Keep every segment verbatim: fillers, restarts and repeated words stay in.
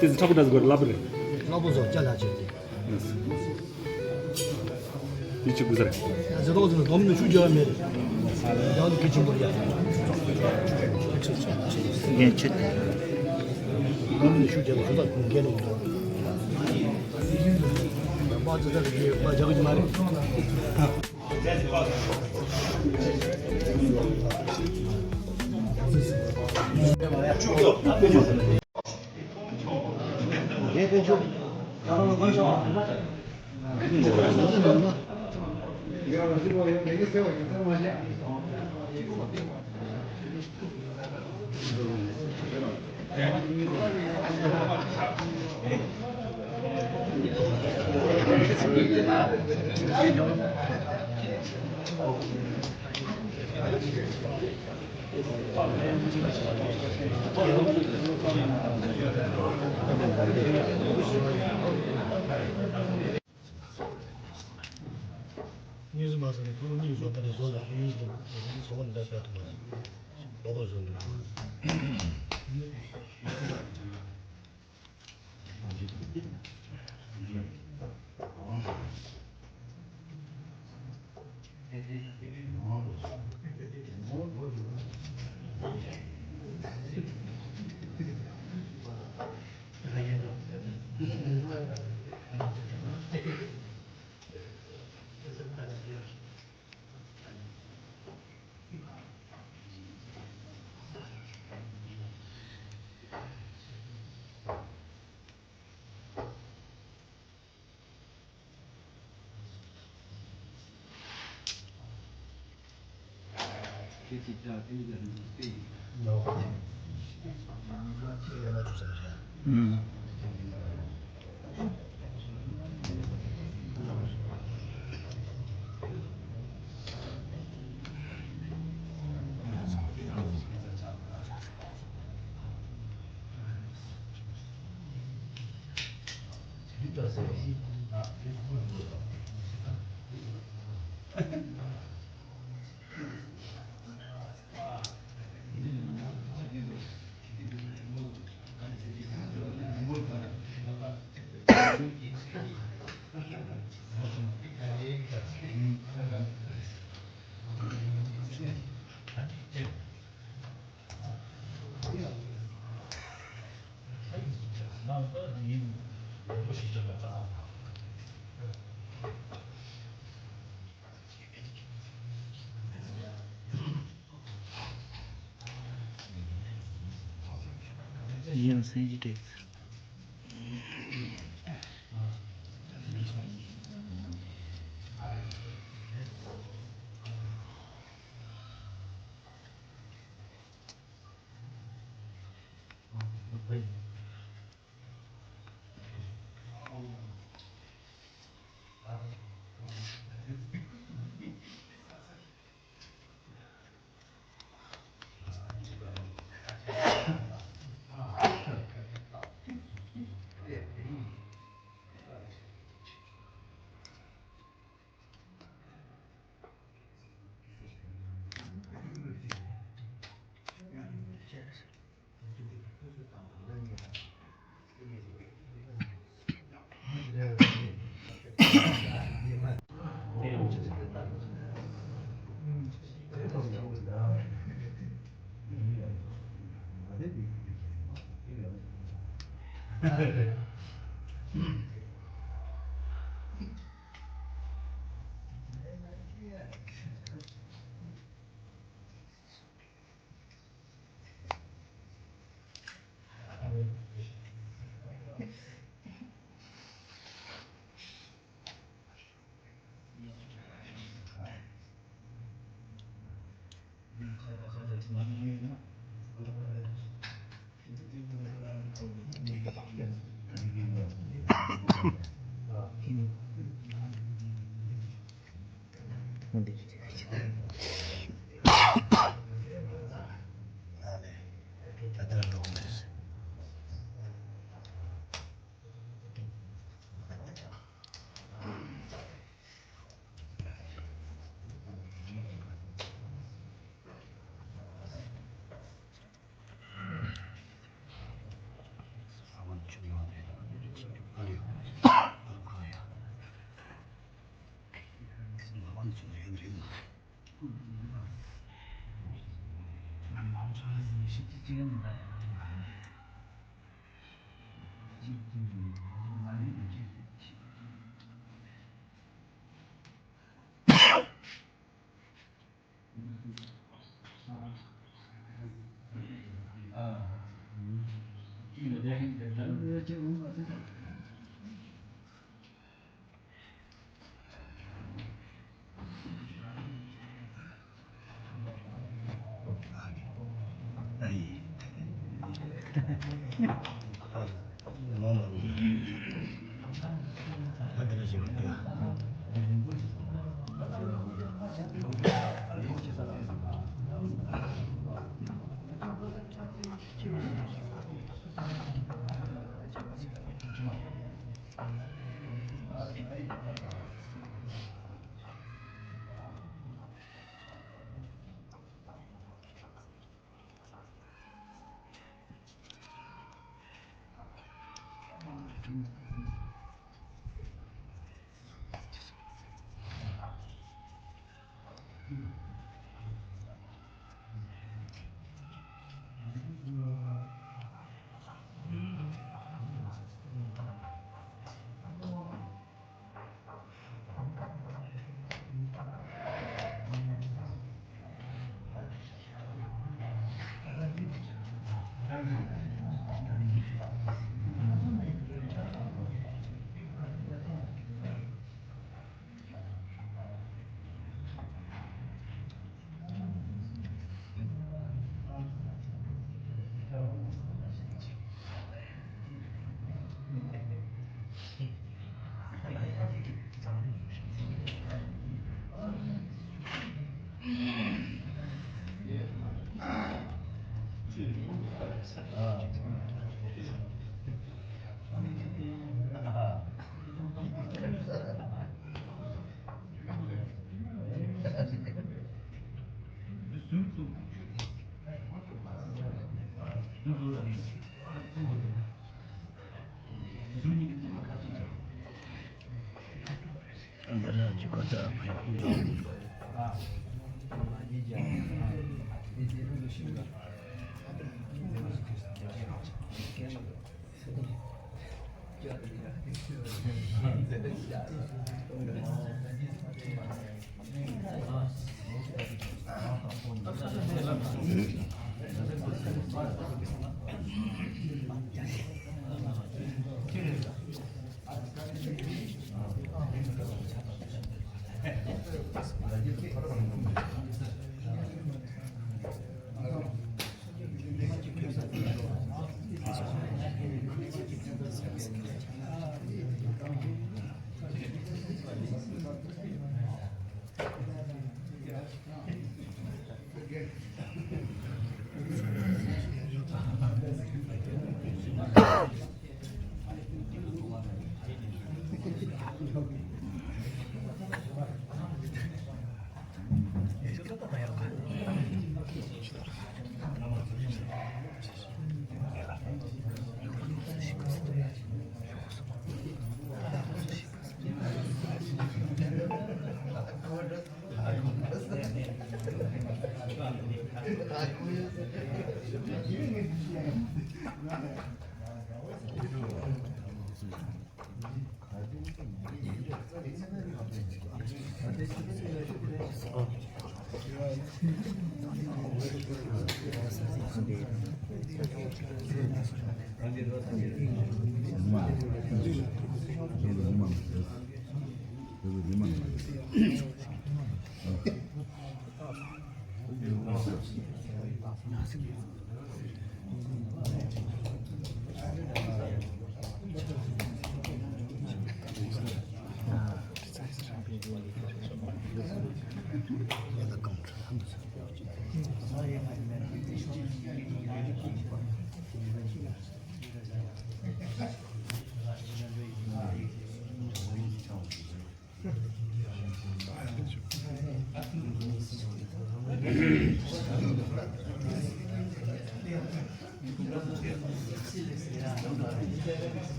དེ་ཚོ་ཁྲ་པོ་འདྲ་ཟེར་དགོས་རེད། སླ་པོ་རེད། སླ་པོ་བཟོ་ཅ་ལག་ཆེ་དེ། དེ་ཆི་གུ་ཟེར། ཟེར་ཏོག་ཟེར་ན་སྡོམ་ནི་ཤུགས་རྒྱག་མེད་རེད། ཡང་དུ་གི་ཆེན་པོ་རེད་ཡ། ངས་ཆེ། སྡོམ་ནི་ཤུགས་རྒྱག་ཤུགས་ཐག་གི་འགན་ནོ་འདུག། མ་ཙི་ཙི་གི་མ་རྒྱག་གི་མ་རེད། གཉིས་སུ་མ་ཟིན་ནས་ཕུ་གཉིས་སུ་ཕ་ནས་བཟོ་ལ་གཉིས་སུ་བཟོ་བ་འདྲ་བྱ་ཐུབ་པ། ལོག་པ་བཟོ་འདུག། ཡིན་སེམས་ཀྱི་དྲེགས།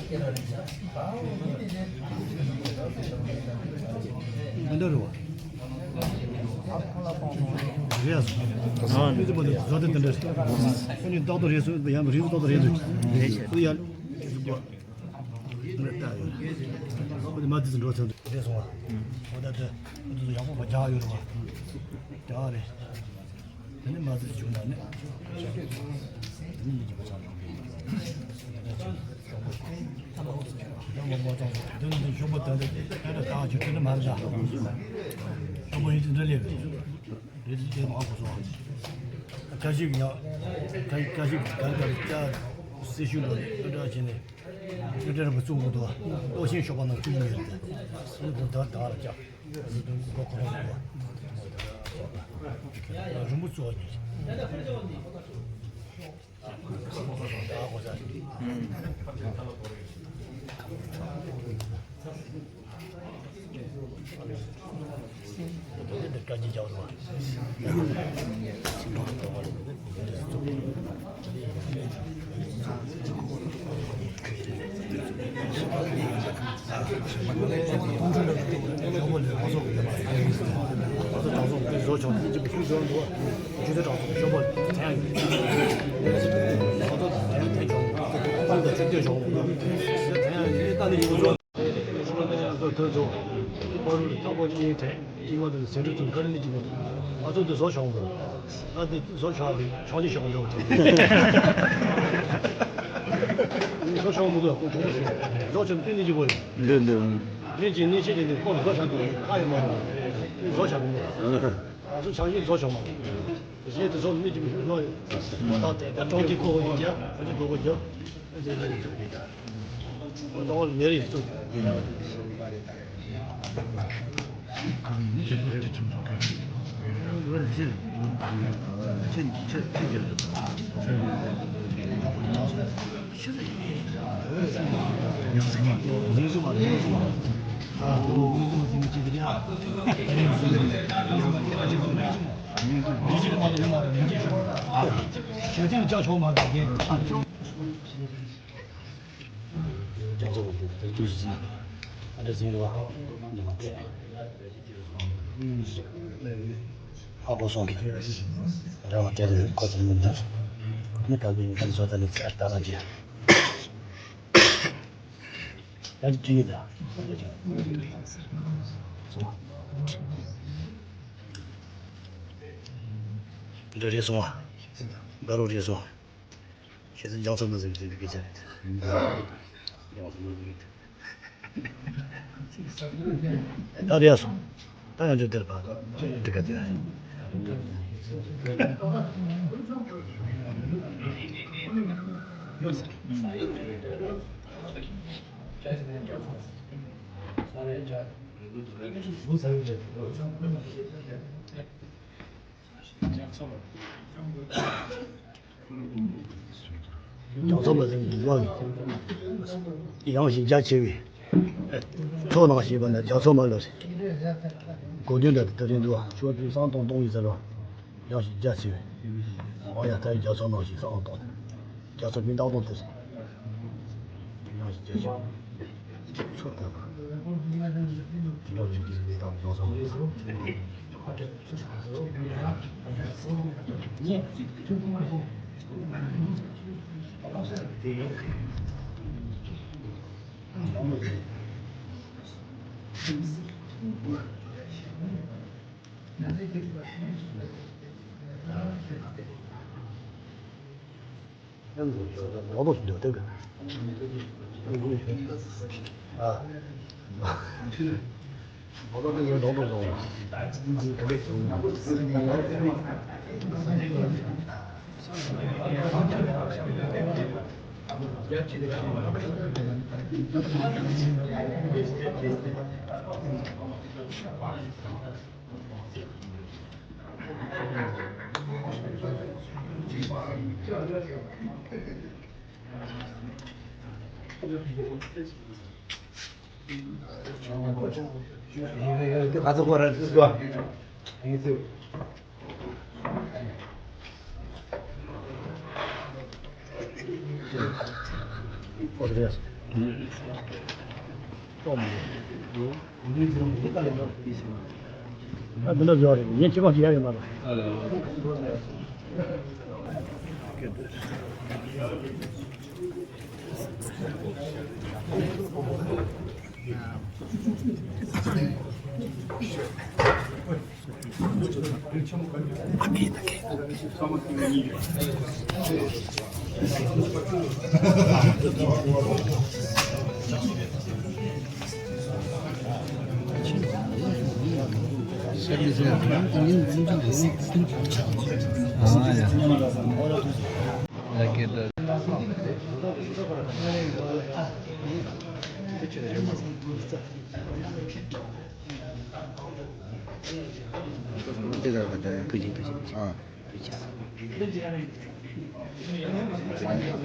འདི་འདྲ་རེད་བ། རེད་ཨ། ཨ་ནི་དེ་མ་དེ་བཟོ་དེ་འདི་འདྲ་རེད། ཨ་ནི་ཏག་ཏག་རེད་སོང་། ཡང་རེད་ཏག་ཏག་རེད་འདུག་རེད་ཤག་ཨ་ཡ། ཨ་ནི་མ་དེ་ཚོ་འགྲོ་ཚར་འདུག་རེད་སོང་བ། འོ་ད་དེ་ཨ་ཚོ་ཡག་པོ་བ་རྒྱག་ཡོད་རེད་བ། རྒྱག་རེད། དེ་ནས་མ་ཟིན་བྱུང་ན་ནི། དེ་ནས་མི་རྒྱུ་མ་ཚང་། ཡང་མ་མ་ཚང་། དེ་ནས་ཞོགས་པ་དེ་འདྲ་དེ་འདྲ་བཏང་རྒྱུ་དེ་འདྲ་མ་རེད་ད། ཞོགས་པ་ཡིན་དེ་འདྲ་ལས་རེད། རེད་དེ་མ་གོ་སོང་། ཁ་ཤས་ཀྱིས་ཡང་། ཁ་ཁ་ཤས་ཀྱིས་ག་ག་རེ་བྱ། སྲི་ཞུ་ལོ་འདྲ་བྱས་ནས། ཨེ་འདྲ་ར་བུ་ཚུགས་མི་འདུག་ཨོ་ཤིང་ཤོག་པ་ནང་བཅུག་ནས་རེད། ཨ་ནི་བུ་ད་ད་ར་ཅག་ཨ་ཟི་དུ་མགོ་ཁོ་རང་འདུག་རུམ་བུ་བཙོ་ཉེ། ད་གོ་ས། ཨ་ཚོ་དེ་བཟོ་ཤོག་མོ། ང་དེ་བཟོ་ཤོག་ལེ་ཆང་ཅི་ཤོག་འགྲོ། བཟོ་ཤོག་མོ་གོ་བཟོ་ཤོག་བསྟན་ནི་ཅི་བོ་ཡིན། འདི་འདི། ཡིན་ཅི་ནི་ཆི་ཅི་ནི་ཁོ་བཟོ་ཤོག་འགྲོ་ཁ་ཡི་མ་རེད། བཟོ་ཤོག་མོ། ང་ཚོ་ཆང་ཅི་བཟོ་ཤོག་མོ། གཞན་དུ་སོང་མི་གཅིག་མི་ཤོད་ལོ། ད་ལྟ་ད་གྲོང་ཁྱེར་ཁོ་བོ་ཡིན་ཀྱང་ཁོ་ཚོ་སྒོ་གོ་རྒྱབ། ད་བར་མེར་ཡིན་ཚུལ། ཨ་ཁོ་སོང་གི་རེ་བ་དེ་ཁོ་ཚོ་མི་འདུག་མི་དག་པའི་ཉིན་ཁ་བཟོ་ད་ནི་ཚེ་ལྟ་ན་གི། ཡང་ཅིག་ཅིག་ཡིན་ད། འདི་རེད་སོང་བ། དགའ་རོགས་རེད་སོང་། ཁྱེད་ཚོ་རྒྱང་མཚོ་མ་ཟིན་ཟིན་པའི་སྐད་ཆ་རེད། རྒྱང་མཚོ་མ་ཟིན་གྱི་རེད། ད་རེད་སོང་། ད་ཡང་ཅིག་དེར་ཕར་འགྲིག་ག་དེ། རྒྱང་མཚོ་མ་ཟིན་གྱི་དབང་གིས། ཡང་ཞིང་རྒྱ་ཆེ་བའི། མཚོ་ནང་ཞེས་པ་ནི་རྒྱ་མཚོ་མ་ལ་རེད། གོ་དོན་འདྲ་དེ་ལྟར་ཡིན་འདུག་ཆོས་ཚུལ་བསམ་གཏོང་གཏོང་ཡིན་ཟེར་བ། ཡང་ཞིང་རྒྱ་ཆེ་བའི། འོ་ཡ་ད་ཡི་རྒྱ་མཚོ་ནང་ཞིག་བསམ་གཏོང་། རྒྱ་མཚོ་མི་འདག་གཏོང་དེ་རེད། ཡང་ཞིང་རྒྱ་ཆེ་བའི། ཚོ་ཐོབ་པ། དེ་འདྲ་ཡིན་གྱི་མི་དང་ཡོང་སོང་། ཨ་འདི་འདྲ་བཟོ་རེད། ཡིན་གཅིག་པ་ཞིག་ཡ་ཡོད་མ་རེད། ཨ་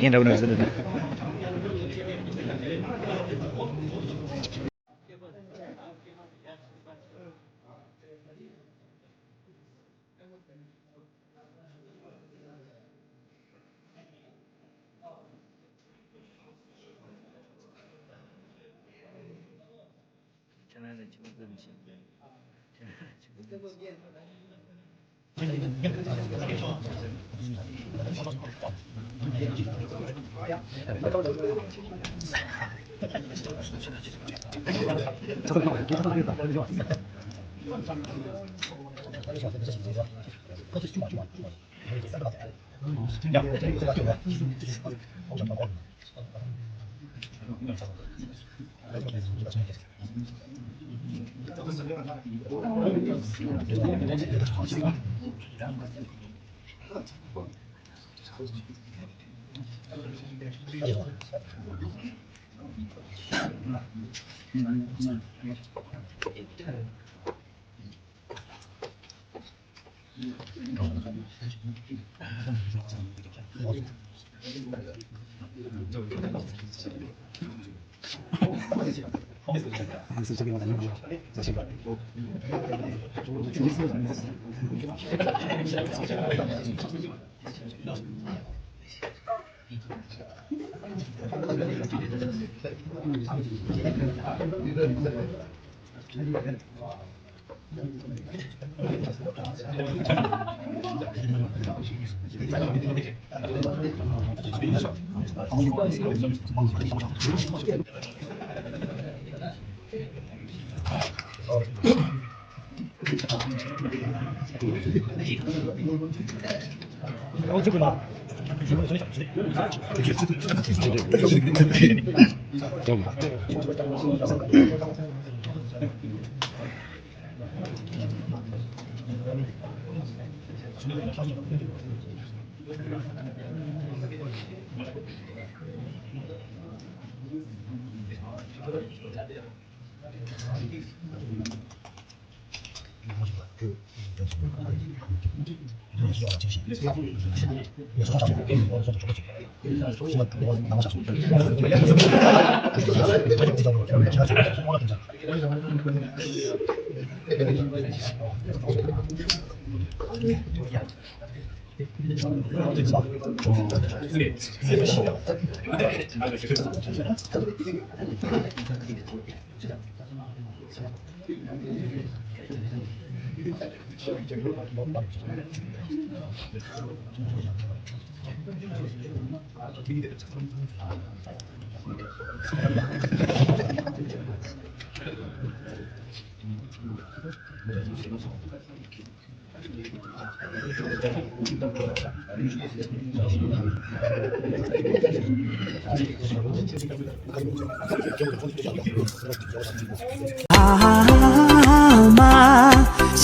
མ་བྱམས་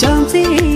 བརྩེ།